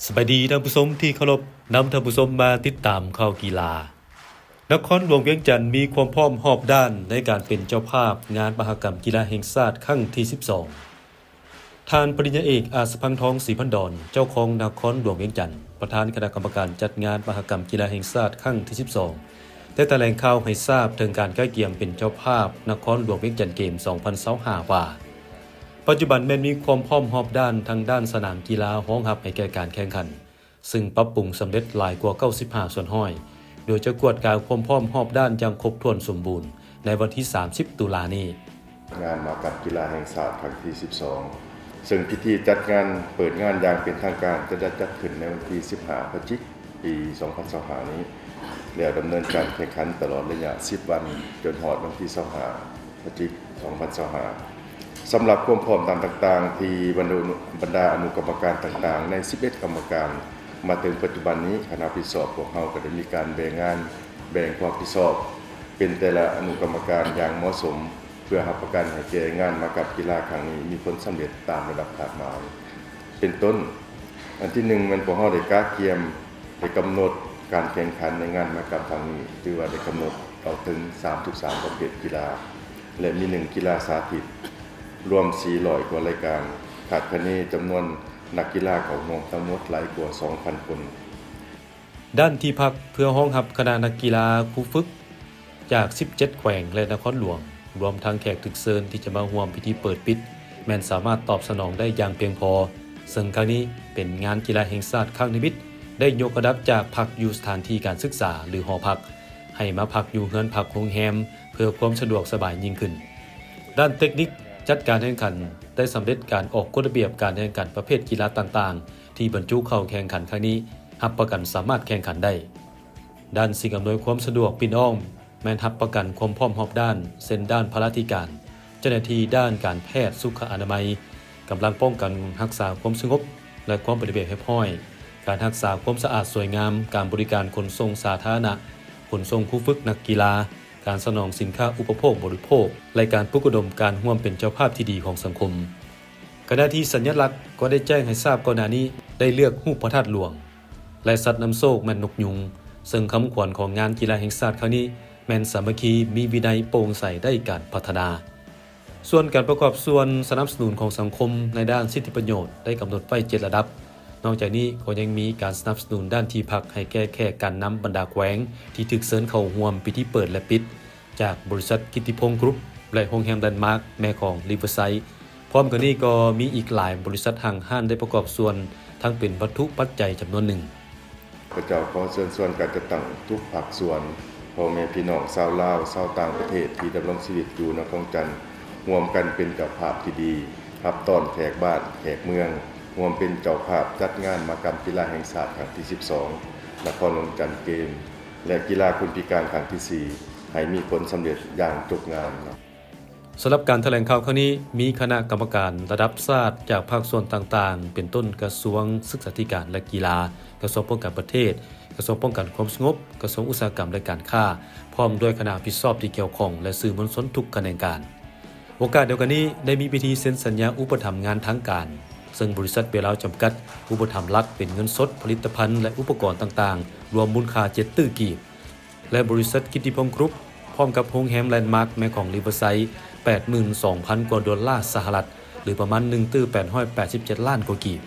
ສະບາຍດີທ່ານຜູ້ຊົມທີ່ເຄົາລົບ, ນຳທ່ານຜູ້ຊົມມາຕິດຕາມຂ່າວກິລາ. ນະຄອນຫຼວງວຽງຈັນມີຄວາມພ້ອມຮອບດ້ານໃນການເປັນເຈົ້າພາບງານມະຫະກຳກິລາແຫ່ງຊາດຄັ້ງທີສິບສອງ. ທ່ານປະລິນຍາເອກ ອາດສະພັງທອງ ສີພັນດອນ ເຈົ້າຄອງນະຄອນຫຼວງວຽງຈັນ, ປະທານຄະນະກຳມະການຈັດງານມະຫະກຳກິລາແຫ່ງຊາດຄັ້ງທີສິບສອງ ໄດ້ຖະແຫຼງຂ່າວໃຫ້ຊາບເຖິງການກະກຽມເປັນເຈົ້າພາບນະຄອນຫຼວງວຽງຈັນເກມສອງພັນຊາວຫ້າ ວ່າ ປັດຈຸບັນແມ່ນມີຄວາມພ້ອມຮອບດ້ານທາງດ້ານສະໜາມກິລາຮອງຮັບໃຫ້ແກ່ການແຂ່ງຂັນ, ຊຶ່ງປັບປຸງສຳເລັດຫຼາຍກວ່າເກົ້າສິບຫ້າສ່ວນຮ້ອຍ ໂດຍຈະກວດກາຄວາມພ້ອມຮອບດ້ານຢ່າງຄົບຖ້ວນສົມບູນໃນວັນທີສາມສິບຕຸລານີ້. ງານມະຫະກຳກິລາແຫ່ງຊາດຄັ້ງທີສິບສອງ ເຊິ່ງພິທີຈັດງານເປີດງານຢ່າງເປັນທາງການຈະໄດ້ຈັດຂຶ້ນໃນວັນທີສິບຫ້າ ພະຈິກ ປີສອງພັນຊາວຫ້ານີ້ ແລ້ວດຳເນີນການແຂ່ງຂັນຕະຫຼອດໄລຍະສິບວັນ ຈົນຮອດວັນທີຊາວຫ້າ ພະຈິກ ສອງພັນຊາວຫ້າ. ສຳລັບຄວາມພ້ອມດ້ານຕ່າງໆ ທີ່ບັນດາ ບັນດາອະນຸກຳມະການຕ່າງໆ ໃນສິບເອັດກຳມະການ ມາເຖິງປັດຈຸບັນນີ້, ຄະນະຮັບຜິດຊອບພວກເຮົາກໍໄດ້ມີການແບ່ງງານ ແບ່ງຄວາມຮັບຜິດຊອບເປັນແຕ່ລະອະນຸກຳມະການຢ່າງເໝາະສົມ ເພື່ອຮັບປະກັນໃຫ້ແກ່ງານມະຫະກຳກິລາຄັ້ງນີ້ມີຜົນສຳເລັດຕາມລະດັບຄາດໝາຍ. ເປັນຕົ້ນ, ອັນທີໜຶ່ງ ແມ່ນພວກເຮົາໄດ້ກະກຽມ ໄດ້ກຳນົດການແຂ່ງຂັນໃນງານມະຫະກຳຄັ້ງນີ້ ຖືວ່າໄດ້ກຳນົດເອົາເຖິງສາມສິບສາມປະເພດກິລາ ແລະ ມີໜຶ່ງກິລາສາທິດ ລວມສີ່ຮ້ອຍກວ່າລາຍການ, ຄາດຄະເນຈຳນວນນັກກິລາເຂົ້າຮ່ວມທັງໝົດຫຼາຍກວ່າສອງພັນຄົນ. ດ້ານທີ່ພັກເພື່ອຮອງຮັບຄະນະນັກກິລາຄູຝຶກຈາກສິບເຈັດແຂວງ ແລະ ນະຄອນຫຼວງ, ລວມທັງແຂກຖືກເຊີນທີ່ຈະມາຮ່ວມພິທີເປີດປິດ ແມ່ນສາມາດຕອບສະໜອງໄດ້ຢ່າງພຽງພໍ, ເຊິ່ງຄັ້ງນີ້ເປັນງານກິລາແຫ່ງຊາດຄັ້ງທຳອິດ ໄດ້ຍົກລະດັບຈາກພັກຢູ່ສະຖານທີ່ການສຶກສາ ຫຼື ຫໍພັກ ໃຫ້ມາພັກຢູ່ເຮືອນພັກໂຮງແຮມ ເພື່ອຄວາມສະດວກສະບາຍຍິ່ງຂຶ້ນ. ດ້ານເຕັກນິກຈັດການແຂ່ງຂັນ ໄດ້ສຳເລັດການອອກກົດລະບຽບການແຂ່ງຂັນປະເພດກິລາຕ່າງໆ ທີ່ບັນຈຸເຂົ້າແຂ່ງຂັນຄັ້ງນີ້ ຮັບປະກັນສາມາດແຂ່ງຂັນໄດ້. ດ້ານສິ່ງອຳນວຍຄວາມສະດວກປິ່ນອ້ອມ ແມ່ນຮັບປະກັນຄວາມພ້ອມຮອບດ້ານ ເຊັ່ນ ດ້ານພະລາທິການ, ເຈົ້າໜ້າທີ່ດ້ານການແພດ, ສຸຂະອະນາໄມ, ກຳລັງປ້ອງກັນຮັກສາຄວາມສະຫງົບ ແລະ ຄວາມເປັນລະບຽບຮຽບຮ້ອຍ, ການຮັກສາຄວາມສະອາດສວຍງາມ, ການບໍລິການຂົນສົ່ງສາທາລະນະ, ຂົນສົ່ງຄູຝຶກນັກກິລາ, ການສະໜອງສິນຄ້າອຸປະໂພກບໍລິໂພກ ແລະ ການປຸກລະດົມການຮ່ວມເປັນເຈົ້າພາບທີ່ດີຂອງສັງຄົມ. ຂະນະທີ່ສັນຍະລັກກໍໄດ້ແຈ້ງໃຫ້ຊາບກ່ອນໜ້ານີ້ ໄດ້ເລືອກຮູບພະທາດຫຼວງ ແລະ ສັດນຳໂຊກແມ່ນນົກຍຸງ, ເຊິ່ງຄຳຂວັນຂອງງານກິລາແຫ່ງຊາດຄັ້ງນີ້ແມ່ນສາມັກຄີ, ມີວິໄນ, ໂປ່ງໃສ, ໄດ້ການພັດທະນາ. ສ່ວນການປະກອບສ່ວນສະໜັບສະໜູນຂອງສັງຄົມໃນດ້ານສິດທິປະໂຫຍດໄດ້ກຳນົດໄວ້ເຈັດລະດັບ. ນອກຈາກນີ້ກໍຍັງມີການສະໜັບສະໜູນດ້ານທີ່ພັກໃຫ້ແກ່ແຂກການນຳບັນດາແຂວງທີ່ຖືກເຊີນເຂົ້າຮ່ວມພິທີເປີດ ແລະ ປິດ ຈາກບໍລິສັດກິດຕິພົງກຣຸບ ແລະ ໂຮງແຮມແລນມາກ ແມ່ຂອງ ຣີເວີໄຊ. ພ້ອມກັນນີ້ກໍມີອີກຫຼາຍບໍລິສັດຫ້າງຮ້ານໄດ້ປະກອບສ່ວນທັງເປັນວັດຖຸປັດໄຈຈຳນວນໜຶ່ງ. ຂ້າພະເຈົ້າຂໍເຊີນຊວນການຈັດຕັ້ງທຸກພາກສ່ວນ, ພໍ່ແມ່ພີ່ນ້ອງຊາວລາວ, ຊາວຕ່າງປະເທດທີ່ດຳລົງຊີວິດຢູ່ນະຄອນຫຼວງວຽງຈັນ ຮ່ວມກັນເປັນເຈົ້າພາບທີ່ດີ, ຮັບຕ້ອນແຂກບ້ານແຂກເມືອງ, ຮ່ວມເປັນເຈົ້າພາບຈັດງານມະຫະກຳກິລາແຫ່ງຊາດຄັ້ງທີສິບສອງ ນະຄອນຫຼວງວຽງຈັນເກມ ແລະ ກິລາຄົນພິການຄັ້ງທີສີ່ ໃຫ້ມີຜົນສຳເລັດຢ່າງຈົບງາມ. ສຳລັບການຖະແຫຼງຂ່າວຄັ້ງນີ້ ມີຄະນະກຳມະການລະດັບຊາດຈາກພາກສ່ວນຕ່າງໆ ເປັນຕົ້ນກະຊວງສຶກສາທິການ ແລະ ກິລາ, ກະຊວງປ້ອງກັນປະເທດ, ກະຊວງປ້ອງກັນຄວາມສະຫງົບ, ກະຊວງອຸດສາຫະກຳ ແລະ ການຄ້າ, ພ້ອມດ້ວຍຄະນະຮັບຜິດຊອບທີ່ກ່ຽວຂ້ອງ ແລະ ສື່ມວນຊົນທຸກຂະແໜງການ. ໂອກາດດຽວກັນນີ້ ໄດ້ມີພິທີເຊັນສັນຍາອຸປະຖຳງານທາງການ, ເຊິ່ງບໍລິສັດເບລາວຈຳກັດ ອຸປະຖຳຫຼັກເປັນເງິນສົດ, ຜະລິດຕະພັນ ແລະ ອຸປະກອນຕ່າງໆ ລວມມູນຄ່າເຈັດຕື້ກີບ ແລະ ບໍລິສັດກິດຕິພົງກຣຸບ ພ້ອມກັບໂຮງແຮມແລນມາກ ແມ່ຂອງ ຣີເວີໄຊ ແປດໝື່ນສອງພັນກວ່າໂດລາສະຫະລັດ ຫຼື ປະມານໜຶ່ງຕື້ແປດຮ້ອຍແປດສິບເຈັດລ້ານກວ່າກີບ.